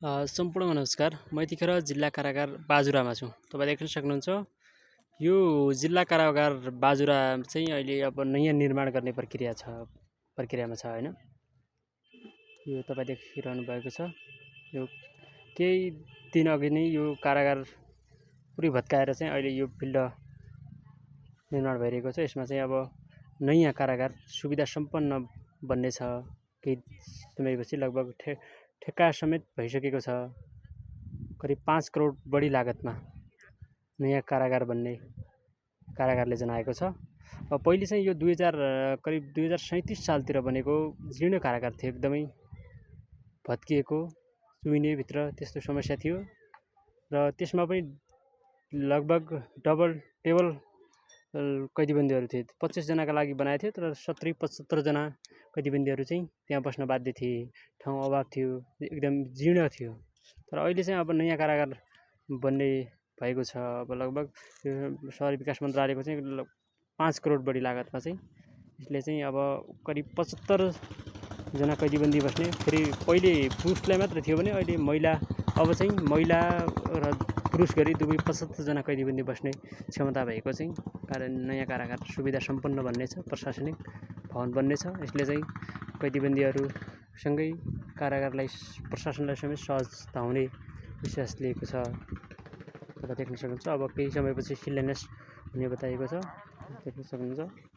सम्पूर्णमा नमस्कार। म यतिखेर जिल्ला कारागार बाजुरामा छु। तपाईँ देख्न सक्नुहुन्छ यो जिल्ला कारागार बाजुरा चाहिँ अहिले अब नयाँ निर्माण गर्ने प्रक्रियामा छ हैन। यो तपाईँ देखिरहनु भएको छ। यो केही दिन अघि नै यो कारागार पुरै भत्काएर चाहिँ अहिले यो फिल्ड निर्माण भइरहेको छ। यसमा चाहिँ अब नयाँ कारागार सुविधा सम्पन्न बन्ने छ। केही समयपछि लगभग ठेक्का समेत भइसकेको छ। करिब 5 करोड बढी लागतमा नयाँ कारागार बन्ने कारागारले जनाएको छ। पहिले चाहिँ यो करिब 2037 सालतिर बनेको जीर्ण कारागार थियो। एकदमै भत्किएको, चुइने भित्र त्यस्तो समस्या थियो र त्यसमा पनि लगभग डबल टेबल कैदीबन्दीहरू थिए। 25 जनाका लागि बनाएको थियो, तर 70-75 जना कैदीबन्दीहरू चाहिँ त्यहाँ बस्न बाध्य थिए। ठाउँ अभाव थियो, एकदम जीर्ण थियो। तर अहिले चाहिँ अब नयाँ कारागार बन्ने भएको छ। अब लगभग शहरी विकास मन्त्रालयको चाहिँ 5 करोड बढी लागतमा चाहिँ यसले चाहिँ अब करिब 75 जना कैदीबन्दी बस्ने, फेरि पहिले पुरुषलाई मात्र थियो भने अहिले अब चाहिँ महिला र पुरुष गरी दुवै 75 जना कैदीबन्दी बस्ने क्षमता भएको चाहिँ नयाँ कारागार सुविधा सम्पन्न बन्ने छ। प्रशासनिक भवन बन्ने छ। यसले चाहिँ कैदीबन्दीहरूसँगै कारागारलाई, प्रशासनलाई समेत सहजता हुने विश्वास लिएको छ। तपाईँ देख्न सक्नुहुन्छ। अब केही समयपछि शिलान्यास हुने बताइएको छ। देख्न सक्नुहुन्छ।